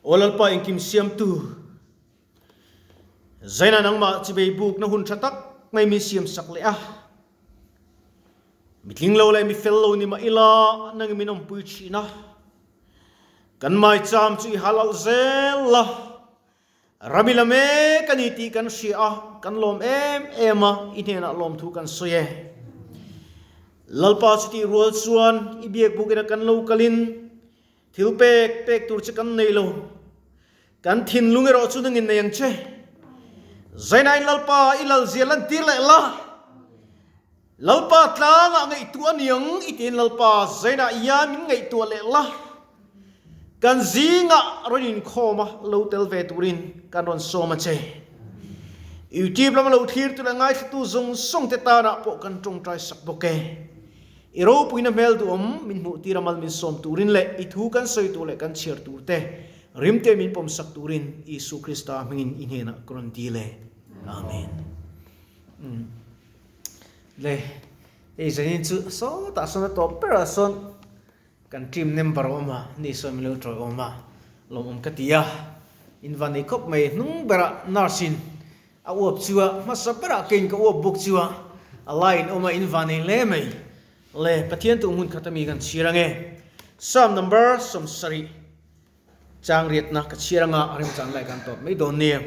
Aw Lalpa engkim siamtu, Zaina nangmah chibei bukna hun tha tak mai min siam sak leh a. Mi tling lo leh mi fel lo ni mah ila nangin min awmpui thin a. Kan maicham chu i hal alh zel la. Rami la mek a ni tih kan hria a, kan lawm em em a, i hnenah lawmthu kan sawi e. Lalpa chutih rual chuan i biak bukina kan lo kalin thil pek pek tur che kan nei lo. Kan thinlung erawh chu nangin nei ang che. Zainain Lalpa i lalzia lantir leh la. Lalpa tlangah ngaihtuah a niang i tiin Lalpa zainah hian min ngaihtuah leh la. Kan zingah rawn inkhawm a, lo tel ve turin kan rawn sawm a che. YouTube lama lo thlirtu leh ngaithlatu zawng zawng te tanah pawh kan tawngtai sak bawk e. I ropuina hmel duhawm min hmuh tir a mal min sawm turin leh i thu kan sawi tur leh kan chhiar tur te rimte min pawm sak turin Isu Krista hmingin i hnenah ka rawn dil e. Amen. Le hei zanin chu sawtah sawn a tawp berah sawn kan team member a awm a, ni sawn min lo tawi awm a, lawmawm ka ti a, in van nei khawp mai hnung berah nurse in a uap chu a, hmasa berah keiin ka uap bawk chu a, a line awm a in van nei hle mai. Le Pathian tu hmun khat ami kan chhir ange Psalm number 70 chang riatna ka chhir anga a remchang lai kan tawp mai dawn nia.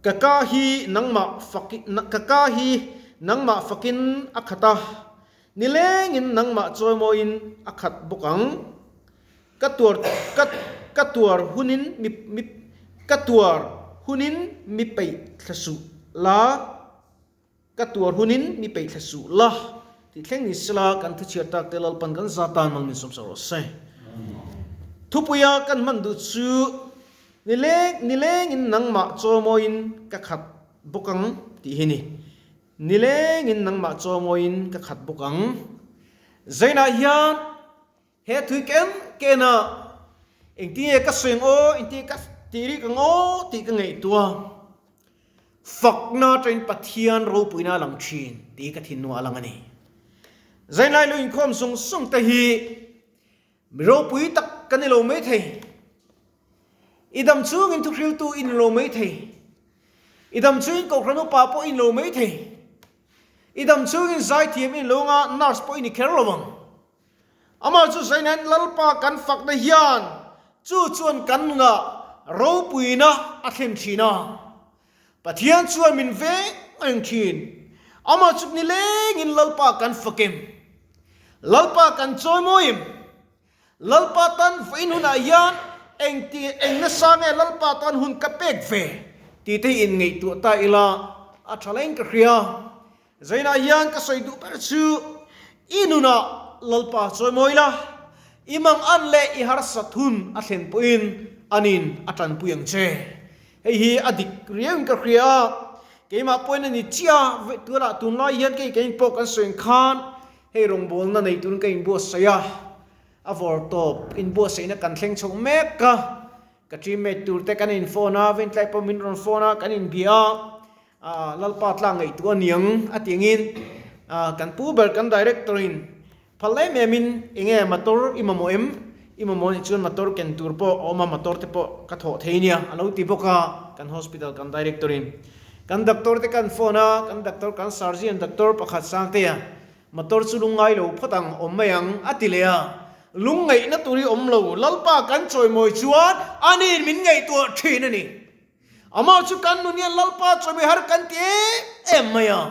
Ka ka hi nangmah fak ka ka hi nangmah fakin a khat a, nilengin nangmah chawimawiin a khat bawk ang. Ka tuar ka ka tuar hunin mi mi ka tuar hunin mi peih thla suh la. Ka tuar hunin mi peih thla suh la tih thleng ni sela kan thuchhiar tak te Lalpan kan za tan mang min sawmsak rawh se. Thupuia kan hman duh chu nileng nilengin nangmah chawimawiin ka khat bawk ang tih hi ni. Nilengin nangmah chawimawiin ka khat bawk ang. Zainah hian He thui ken ken a, engtin nge ka sawi ang aw, engtin nge ka tih rik ang aw tih ka ngaihtuah. Fakna atangin Pathian ropuina a lang thin tih ka thinnu a lang a ni. Zainlai lu inkhawm sung sung te hi mi ropui tak kan ni lo mai thei. I dam chungin thuhriltu i ni lo mai thei. I dam chungin Kohhran upa pawh i ni lo mai thei. I dam chungin zaithiam i ni lo anga nurse pawh i ni kher lo ang. Amah chu Zainain Lalpa kan fakna hian chu chuan kan nunah ropuina a thlen thin a. Pathian chuan min veng reng thin. Amah chu nilengin Lalpa kan fak em? Lalpa kan chawimawi em? Lalpa tan vawiin hunah hian engti eng nasa nge Lalpa tan hun ka pek ve tih te hi inngaihtuah ta ila a tha leng ka hria. Zainah hian ka sawi duh ber chu i nunah Lalpa chawimawi la, i mang an leh i harsat hun a thlen pawhin anin a tanpui ang che. Hei hi a dik riauin ka hria a, keimah pawhin a ni chiah a, tunah tunlai hian kei kein pawh kan sawi ang khan hei rawngbawlna nei turin ka inbuatsaih a, a vawrtawp inbuatsaihna kan thleng chho mek a, ka teammate tur te kan in phone a, Ventlai pawh min rawn phone a, kan inbia a. Lalpa tlang ngaihtuah a niang a ti angin kan pu ber kan director in phal em em in enge motor i mamawh em i mamawh anih chuan motor ken tur pawh a awm a motor te pawh ka thawh thei nia a lo ti bawk a kan hospital kan director in kan doctor te kan phone a kan doctor kan surgeon doctor pakhat Sangtea motor chu lungngai lo phawt ang awm mai ang a ti leh a lungngaihna tur hi awm lo Lalpa kan chawimawi chuan aniin min ngaihtuah thin a ni. Amah chu kan nun hian Lalpa chawhmeh har kan ti em em mai a.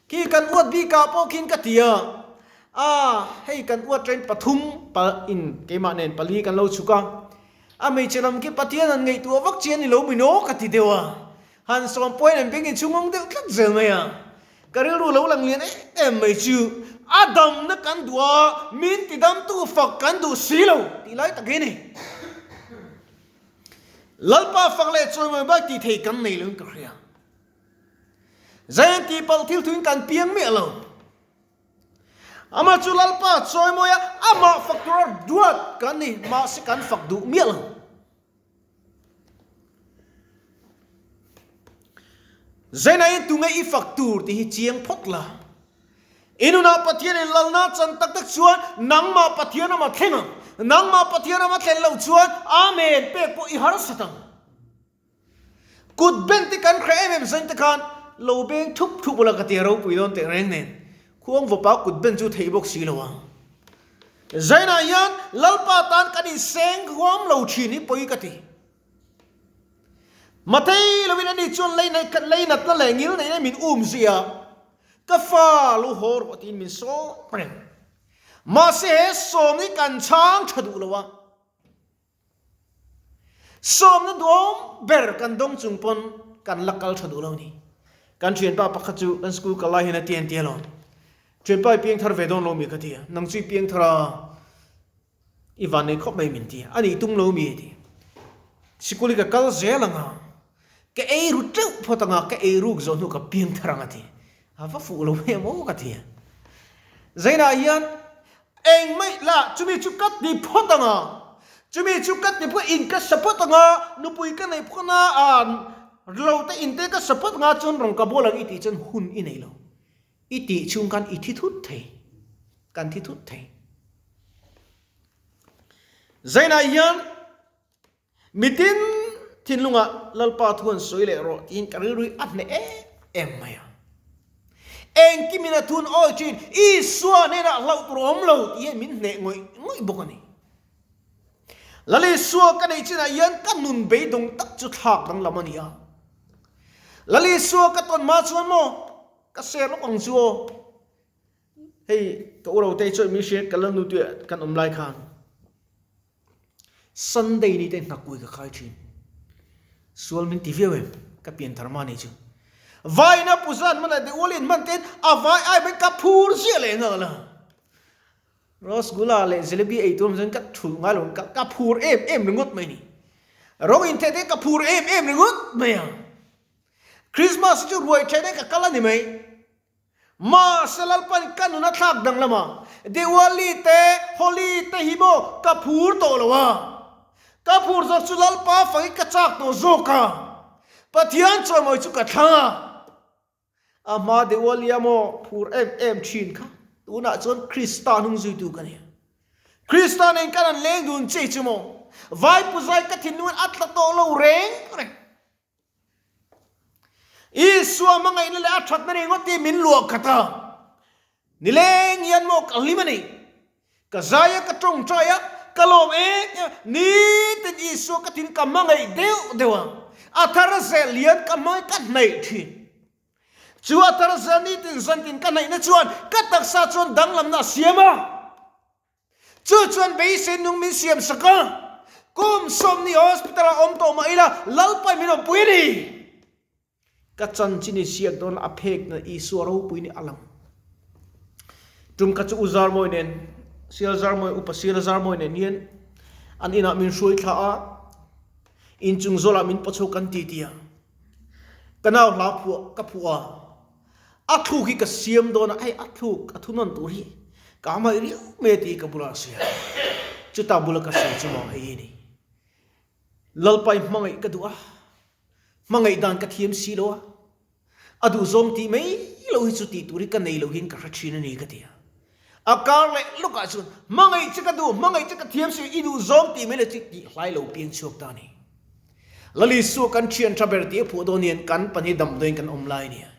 Khi kan uat bikah pawh khian ka ti a, a hei kan uat train pathum pa in keimah nen pali kan lo chhuk a, a hmeichhe lam khi Pathian han ngaihtuah vak chi a ni lo min aw ka ti deuh a, han sawm pawhin an beng inchhung awng deuh tlat zel mai a. Ka rilru lo lang lian em em mai chu a damna kan duh a, min tidamtu fak kan duh si lo tih lai tak hi a ni. Lalpa fak leh chawimawi bak tih thei kan nei loin ka hria. Zain tih palh thil thuin kan piang miah lo. Amah chu Lalpa chawimawi a, amah fak tura duat kan ni, mahse kan fak duh miah lo. Zainain tunge i fak tur tih hi chiang phawt la. I nunah Pathianin lalna chan tak tak chuan nangmah Pathian amah thleng ang. Nangmah Pathian ram a thlen loh chuan Amen pek pawh i harsat ang. Kut ben te kan hre em em zain te khan lo beng thup thup ula ka tia ropui dawn teh reng nen khuang vawpa kut ben chu theih bawk si lo ang. Zainah hian Lalpa tan kan inseng huam lo thin hi pawi ka ti. Mathei lovin ani chuan leinatna leh ngil neihna min um zui a, ka fa lo haw rawh tiin min sawm reng. Mahse he sawm hi kan chhang tha duh lo a. Sawmna duhawm ber kan dawng chung pawn kan la kal tha duh lo ni. Kan thianpa pakhat chu kan school kal lai hian a ti an ti alawm. Thianpa i piang thar ve dawn lo mi ka ti a, nang chu i piang thar a, i van nei khawp mai min ti a, a nih tum lo mi a ti. Sikul hi ka kal zel ang a, ka ei ru teuh phawt ang a, ka ei ruk zawh hnu ka piang thar ang a ti. A va fuh lo em aw ka ti a. Zainah hian eng mai la chumi chu ka ti phawt ang a, chumi chu ka ti phawt in ka sa phawt ang a, nupui ka nei phawt a, a lo te in te ka sa phawt ang a chuan rawn ka bual ang i tih chuan hun i nei lo. I tih chhung khan i thi thut thei, kan thi thut thei. Zainah hian Mitin thinlungah Lalpa thu an sawi leh rawh tiin ka rilru hi a hneh em em mai a. Engkimin a thun awi thin, Isua hnenah hlauh tur a awm lo tih hian min hneh ngawih ngawih bawk a ni. Lal Isua ka neih chinah hian ka nun beidawng tak chu thlak danglam a ni a. Lal Isua ka tawn hma chuan maw ka share lawk ang chu aw. Hei ka u Rotei chuan min hria ka Lalnu tuiah kan awm lai khan. Sunday ni te hnakui ka khai thin. Sual min ti viau em? Ka pian thar mah ni chu. Vaina puzan man a deuh in hman ten a vai ai ben ka phur ziah leh nghal a. Rasgula leh jalebi ei tur chuan ka thulh ngai lo ka ka phur em em ringawt mai ni. Rawng in theh te ka phur em em ringawt mai a. Christmas chu ruai then e ka kal a ni mai. Mahse Lalpan ka nun a thlak dang lama Diwali te Holi te hi maw ka phur tawh lo a, ka phur zawk chu Lalpa fang hi ka chak tawh zawk a, Pathian chawimawi chu ka thlang a, a hma Diwali a maw phur em em thin kha tunah chuan Krista hnung zuitu ka ni a, Krista nen kan han leng dun che chu maw vai puzai ka thinlungin a tla tawh lo reng reng. Isua hmangaihna leh a thatna nei ngawt hi min luah khat a, nileng hian maw ka hlim a ni. Ka zai a, ka tawngtai a, ka lawm em em a, nitin Isua ka tin ka hmangaih deuh deuh a, a thar zel hian ka hmangaih ka hnaih thin. Chu a thar zel nitin zantin ka hnaihna chuan ka taksa chuan danglamna a siam a. Chu chuan beisei nung min siam sak a, kum sawmni hospital ah awm tawh mah ila Lalpai min awmpui a ni. Ka chanchin i siak dawn a phek na Isua ropui ni a lang. Tum kha chu U Zarmawi nen, Sial Zarmawi, Upa Sial Zarmawi nen hian an inah min hruai thla a, inchung zawlah min pawchho kan ti ti a. Ka nau hla phuah ka phuah a. A thluk hi ka siam dawn a, hei a thluk a thunawn tur hi ka hmaih riau mai a tih ka bulah a sawi a, chuta bula ka sawi chu maw hei hi a ni. Lalpa i hmangaih ka duh a, hmangaih dan ka thiam si lo a, a duh zawng tih mai lo hi chu tih tur hi ka nei lo hian ka hre thin a ni ka ti a. A kar leh lawkah chuan hmangaih che ka duh, hmangaih che ka thiam si lo, i duh zawng tih mai lo chu tih hlai lo piang chhuak ta a ni. Lalisua kan thian tha ber tih a phuah dawn hian kan pahnih damdawiin kan awm lai a nia.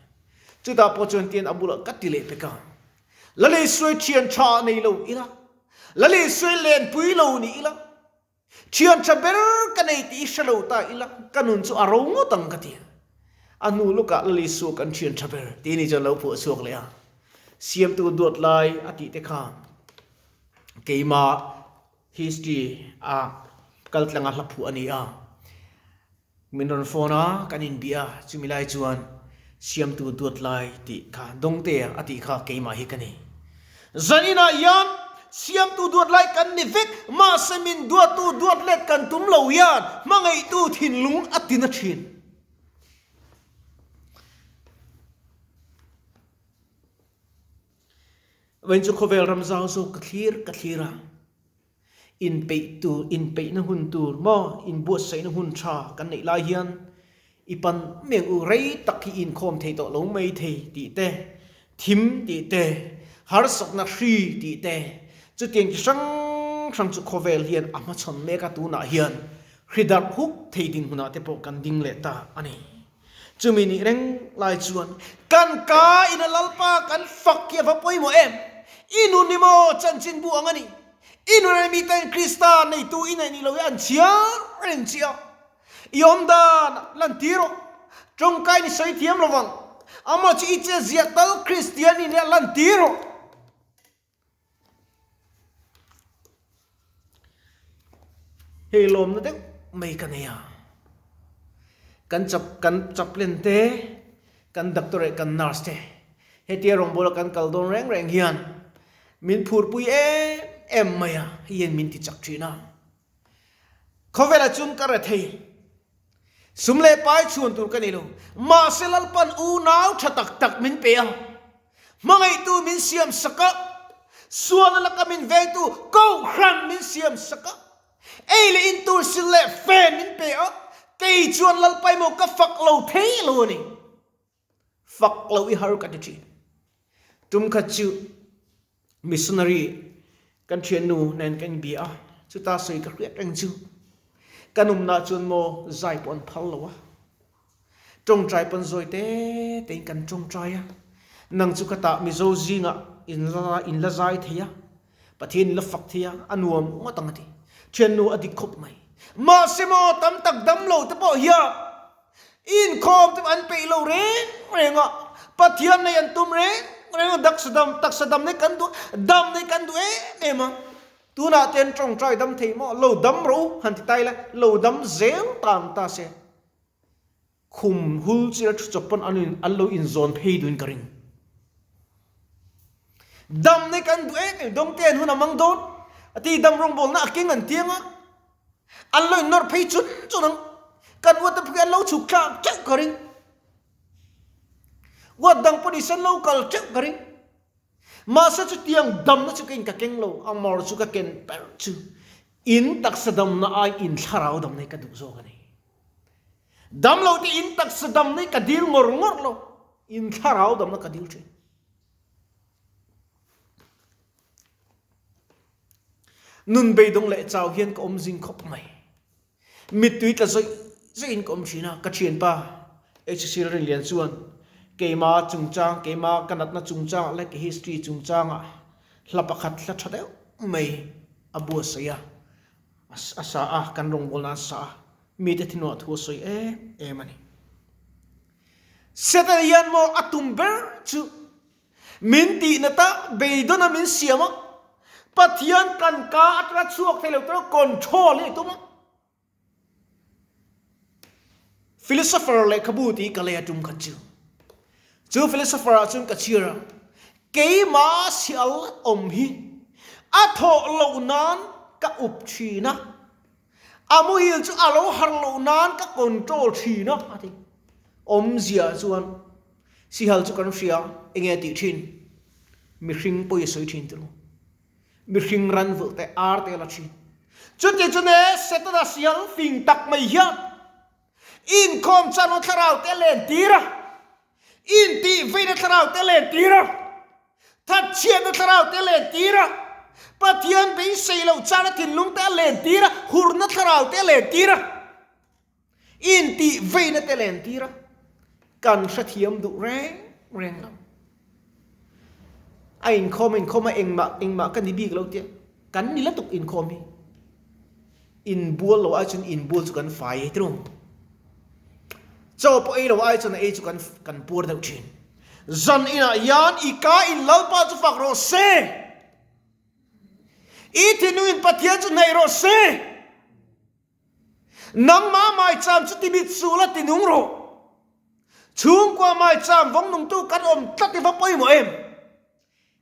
Chutah pawh chuan tian a bulah ka ti leh pek a. Lalisua thian tha nei lo ila, Lalisua lenpui lo ni ila, thian tha ber ka nei tih i hre lo ta ila, ka nun chu a ro ngawt ang ka ti a. A hnu lukah Lalisua kan thian tha ber tih ni chuan lo phuah chhuak leh a. Siamtu duat lai a tih te kha keimah History a kal tlanga hla phuah a ni a, min rawn phone a, kan inbia a, chumi lai chuan Siamtu duat lai tih kha Dawngte a tih kha keimah hi ka ni. Zaninah hian Siamtu duat lai kan ni vek, mahse min duattu duat let kan tum lo hian hmangaihtu thinlung a tina thin. Vawiin chu khawvel ram zau zawk ka thlir ka thlir a, inpeih tur, inpeihna hun tur maw, inbuatsaihna hun tha kan neih lai hian i pan meng u rei tak hi inkhawm thei tawh lo mai thei tih te, thim tih te, harsatna hri tih te, chutiang chi hrang. hrang chu khawvel hian a hmachhawn mek a, tunah hian hri darh huk thei dinhmunah te pawh kan ding leh ta a ni. Chumi nih reng lai chuan kan ka ina Lalpa kan fak hi a va pawimawh em? I nun hi maw chanchinbu ang a ni? I nun a miten Krista neitu i neih nih lo hi an chhiar reng che a. I awm dan lantir rawh. Tawngkai ni sawi thiam lo vang. Amah chu i che ziah tal Kristian i nia lantir rawh. Hei lawmna deuh mai ka nei a. Kan chap kan chaplain te, kan doctor leh kan nurse te hetia rawngbawla kan kal dawn reng reng hian min phurpui em em mai a, hei hian min ti chak thin a. Khawvelah chuan ka rethei. Sum leh pai chhuan tur ka nei lo. Mahse Lalpan unau tha tak tak min pe a. Hmangaihtu min siam sak a. Sualna laka min vengtu Kohhran min siam sak a. Ei leh in tur sil leh fen min pe a. Kei chuan Lalpa emaw ka fak lo thei lo a ni. Fak lo i har ka ti thin. Tum khat chu missionary kan thiannu nen kan inbia a, chuta sawi ka hriat reng chu kan awmna chuan maw zai pawh an phal lo a, tawngtai pawn zawi te tein kan tawngtai a, nang chu ka tah Mizo zingah in la in la zai thei a, Pathian in la fak thei a, a nuam ngawt ang a ti. Thiannu a dik khawp mai. Mahse maw tam tak dam lo te pawh hian Inkhawm te an peih lo reng reng a, Pathian nei an tum reng reng a, daksa dam, taksa dam nei kan duh, dam nei kan duh em em a. Tunah te an tawngtai dam thei maw? Lo dam rawh u, han ti ta ila, lo dam zel ta ang ta se. Khum hul chira thu chawp pawn an in, an lo inzawn phei duhin ka ring. Dam nei kan duh em em, dawngte an hun a mang dawn, a ti dam rawngbawlna a keng an tiang a. An lo innawrh phei chun chun ang. Kan uat te pawh khi an lo chhuk thlak teuh ka ring. Uat dang pawh nise an lo kal teuh ka ring. Mahse chutiang damna chu keiin ka keng lo, a mawr chu ka ken per chu in taksa damna ai in thlarau damna hi ka duh zawk a ni. Dam lo te in taksa damna hi ka dil ngawr ngawr lo, in thlarau damna ka dil thin. Nun beidawng leh chau hian ka awm zing khawp mai. Mittui tla zawih zawih in ka awm thin a, ka thianpa HC Rinlian chuan keima chungchang, keima ka natna chungchangah leh ka history chungchangah hla pakhat hla tha deuh mai a buatsaih a, a sa a, kan rawngbawlna an sa a, mite thinua thu a sawi em em a ni. Setana hian maw a tum ber chu Min tihna ta beidawna min siam a, Pathian kan ka atanga chhuak thei lo tura control hi a tum a. Philosopher lehkhabu tih ka lei a tum khat chu. Chu philosopher ah chuan ka chhiar a, keimah sial awm hi a thawh loh nan ka up thin a, a muhil chu a lo har loh nan ka control thin a, a ti. Awmzia chuan Sihal chu kan hria, enge a tih thin? Mihring pawi a sawi thin tilo. Mihring ran vulh te, ar te a la thin. Chuti chu ne Setana sihal fing tak mai hian inkhawm chano thlarau te a len tir a, intihveina thlarau te a len tir a, thatchhiatna thlarau te a len tir a, Pathian beisei loh chana thinlung te a len tir a, hurna thlarau te a len tir a. Intih veina te len tir a, kan hrethiam duh reng reng lo. A inkhawm a inkhawm a engmah engmah ka ni bik lo tia kan ni lutuk inkhawm hi. Inbual lo ai chuan inbual chu kan fai e tirung. Chaw pawh ei lo ai chuan a ei chu kan kan puar deuh thin. Zan inah hian i ka in Lalpa chu fak rawh se. I thinlung in Pathian chu hnaih rawh se. Nangmah maicham chu timit suh la ti nung rawh. Chhungkua maicham vawng nungtu kan awm tlat i va pawimawh em?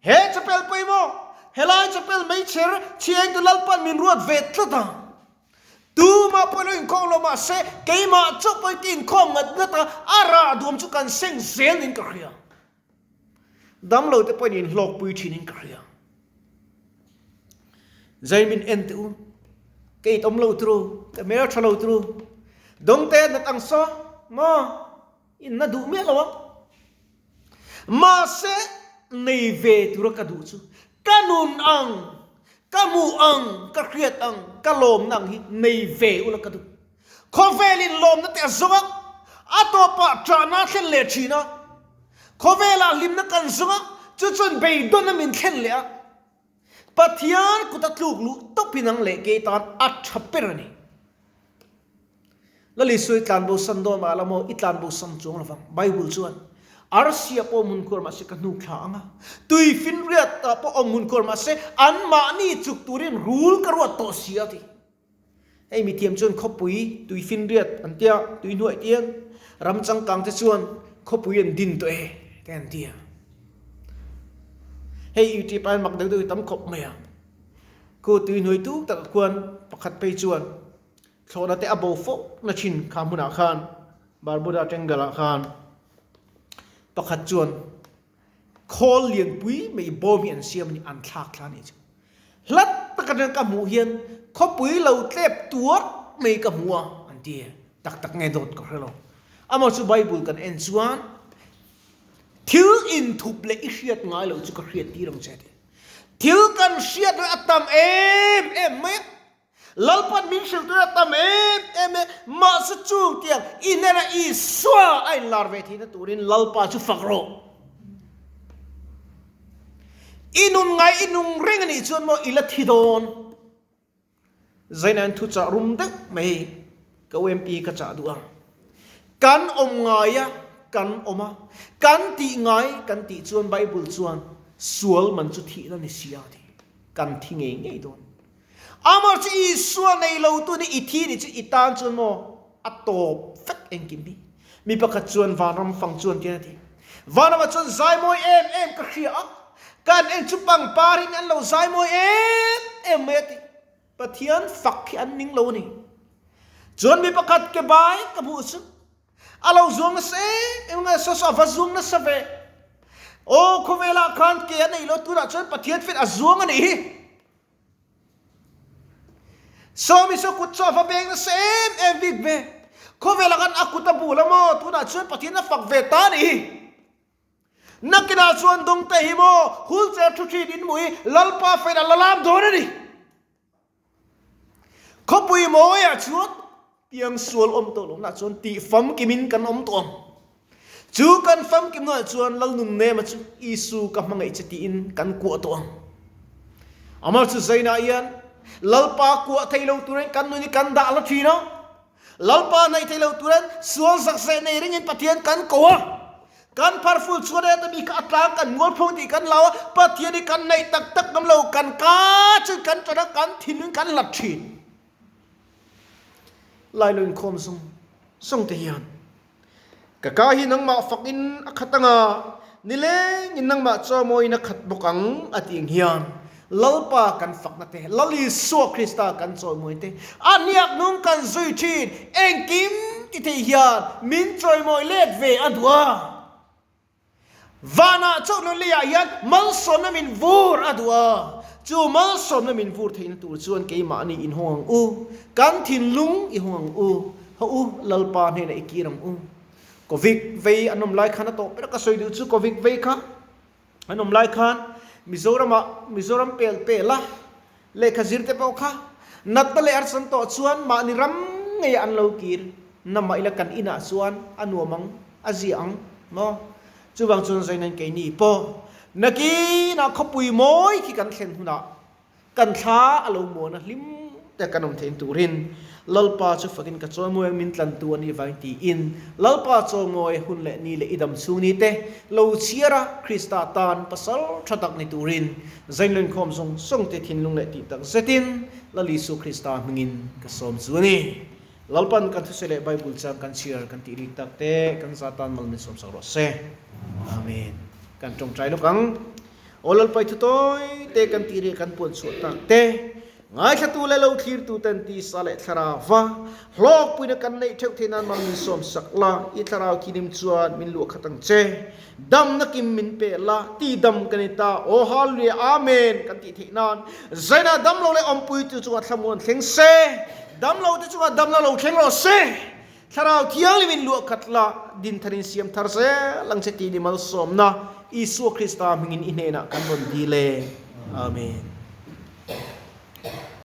He chapel pawimawh, helai chapel meichher chhiengtu Lalpan min ruat ve tlat a. Tumah pawh lo inkhawm lo mahse keimah chauh pawhin ka inkhawm ngat ngat a, a rah duam chu kan seng zel niin ka hria. Damlo te pawhin inhlawkpui thinin ka hria. Zai min en teh u, ka it awm lo turu, ka hmel tha lo turu, dawngte nat ang saw maw in na duh miah lo ang. Mahse nei ve tura ka duh chu ka nun ang. Ka hmuh ang, ka hriat ang, ka lawmna ang hi nei ve ula ka duh. Khawvelin lawmna te a zawng a, a tawpah ṭahna a thlen leh ṭhin a. Khawvelah hlimna kan zawng a, chu chuan beidawn a min thlen leh a. Pathian kut a tluk luh tawp hi nang leh kei tan a ṭha ber a ni. Lalisui tlanbo san dawn mah la maw, i tlanbo san chuang lovang. Bible chuan, Arsia pawh hmun khuar mahse ka hnuk thla ang a, tui finriat ah pawh awm hmun khuar mahse anmahni chuk turin rul ka ruat tawh si a ti. Hei mithiam chuan khawpui tui finriat an tia, tui hnuai tiang ram changkang te chuan khawpui an din tawh e te an tia. Hei YouTube ah hian mak deuh deuh hi tam khawp mai a. Khu tui hnuai tuk takah khuan pakhat phei chuan Thlawhna te a bo fo na thin kha hmunah khan Barbuda Triangle ah khan pakhat chuan khawl lianpui mai bawm hi an siam a ni, an thlak thla a nih chu. Hlat tak atang ka hmuh hian khawpui lo tlep tuar mai ka hmu a an ti e, tak tak nge dawt ka hre lo. Amaw chu Bible kan en chuan thil inthup leh i hriat ngai loh chu ka hriat tir ang che a ti. Thil kan hriat leh a tam em em mai a. Lalpan min hrilh tur a tam em em e, mahse chung tiang i hnena Isua a inlar ve theihna turin Lalpa chu fak rawh. I nun ngai i nung reng a nih chuan maw i la thi dawn. Zainain thuchah rum deuh mai ka UMP ka chah duh a. Kan awm ngaia kan awm a, kan tih ngai kan tih chuan Bible chuan sual man chu thihna ni sia a ti. Kan thi ngei ngei dawn. Amah chu Isua nei lo tu nih i thi nih chu i tan chuan maw a tawp vek engkim hi. Mi pakhat chuan vanram fang chuan tian a ti. Vanramah chuan zai mawi em em ka hria a, kan en chu pangpar in an lo zai mawi em em mai a ti. Pathian fak hi an ning lo a ni. Chuan mi pakhat ke bai ka hmuh chu A lo zuang nasa em em nge saw saw a va zuang nasa ve. Aw khawvelah khan ke a nei lo tunah chuan Pathian fit a zuang a nih hi. Sawmi saw kut chu a va beng nasa em em bik ve. Khawvelah khan a kut a bul a maw tunah chuan Pathian a fak ve ta a nih hi. Nakinah chuan dawngte hi maw wheelchair thu thin in hmuh hi Lalpa fein a la lam dawn a ni. Khawpui mawiah chuan tiang sual awm tawh lohna chuan tih famkimin kan awm tawh ang. Chu kan famkim hnuaiah chuan Lalnun Nema chu Isu ka hmangaih che tiin kan kuah tawh ang. Amah chu Zainah hian Lalpa kuah thei lo turin kan nun hi kan dah la thin a. Lalpa hnaih thei lo turin sual zakzeh nei ringin Pathian kan ko a. Kan pharful chuan e tami kha a tlang kan mualpho tih kan hlau a, Pathian hi kan neih tak tak ngam lo, kan ka chu kan ṭan a, kan thinlung kan hlat ṭhin. Lailo inkhawm zawng zawng te hian ka ka hi nangmah fak in a khat anga, nileng in nangmah chaw mawiin a khat bawk ang a tih ang hian Lalpa kan fakna te, Lal Isua Krista kan chawimawi te, a hniak nung kan zui thin, engkim ti thei hian min chawimawi let ve a duh a. Vanah chauh lo leiah hian malsawmna min vur a duh a, chu malsawmna min vur theihna tur chuan keimahni inhawng ang u, kan thinlung i hawng ang u, haw u, Lalpa hnenah i kir ang u. Covid vei an awm lai khan a tawh ber ka sawi duh chu Covid vei kha An awm lai khan Mizoramah Mizoram pel pela lehkha zir te pawh kha natna leh arsan tawh chuan mahni ram ngeiah an lo kir na mah ila kan inah chuan a nuam ang, a zia ang maw? Chuvang chuan Zainan keini pawh nakinah khawpui mawi khi kan thlen hunah Kan thla a lo muan a hlim te kan awm theih turin Lalpa chu fakin ka chawimawi ang min tlantu a nih vang tiin Lalpa chawimawi hun leh ni leh i dam chhung ni te lo chhiar a Krista tan pasal tha tak ni turin Zainlenkhawm zawng zawng te thinlung leh tih tak zetin Lal Isu Krista hmingin ka sawm chu a ni. Lalpan kan thusawi leh Bible chang kan chhiar kan tih rik tak te kan za tan mal min sawm sak rawh se. Amen. Kan tawngtai lawk ang. Aw Lalpai thu tawi te kan tih rih kan puan chhuah tak te, ngaithlatu leh lo thlirtu ten tisa leh thlarau va hlawkpuina kan neih theuh theih nan mal min sawm sak la, i thlarau thinim chuan min luah khat ang che. Damna kim min pe la, ti dam ka ni ta, aw Hallelujah Amen kan tih theih nan zainah damlo leh awmpuitu chungah thlamuan thleng se, damlo te chungah damna lo thleng rawh se. Thlarau Thianghlim in luah khat la, din thar in siam thar zel ang che tih ni malsawmna Isua Krista hmingin i hnenah kan rawn dil e. Amen.